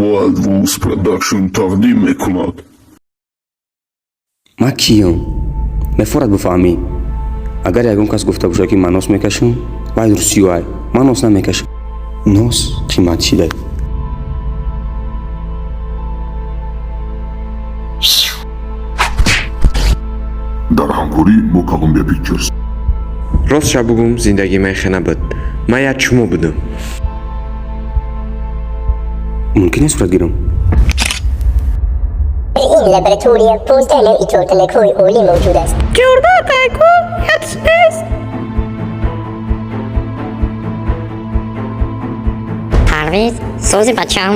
Wild Wolves Production тақдим мекунад. Ман киём, мефорад бифаҳмӣ. Агар ягон кас гуфта бошад, ки ман нос мекашам, вай русиёай. Ман нос намекашам, нос қимат шидай. Дар ҳамкорӣ бо Columbia Pictures. Ростша бугум, зиндагии ман хе набуд, ман як чумо будам. Мумкин аст сурат гирам? ин лаборатория 15 навъи тортанакҳои олӣ мавҷуд аст. Чордатайку ҳеч нест. Парвиз, сози бачам.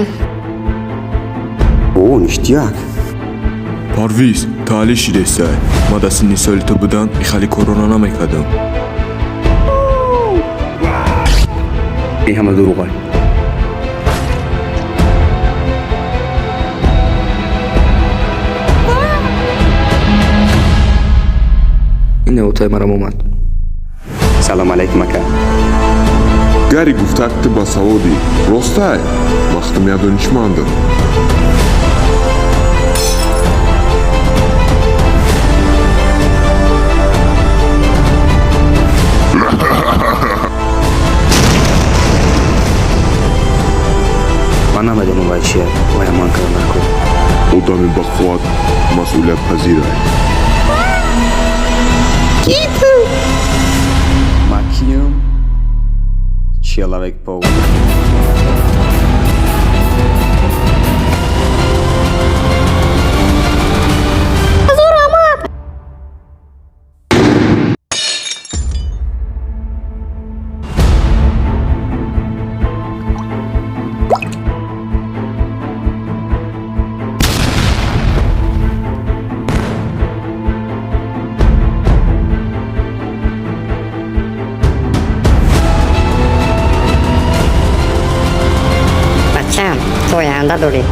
О, ништяк! Парвиз, таълӣ шидесай. Ман дар синни соли ту будам, ихали корона намекардам. Ин ҳама дурӯғай. Ин отаи марам омад. Салом алайкум, ака. Гарри гуфтак, ту басаводӣ, ростай? Вақтам я донишмандам. Ман намедонам, вай чия, вай ман кардам дар кор. Одами бақувват масъулиятпазирай. Ки ту? Ман киём? Человек паук. Ҳазор раҳмат. Бачам, ту оянда дорӣ.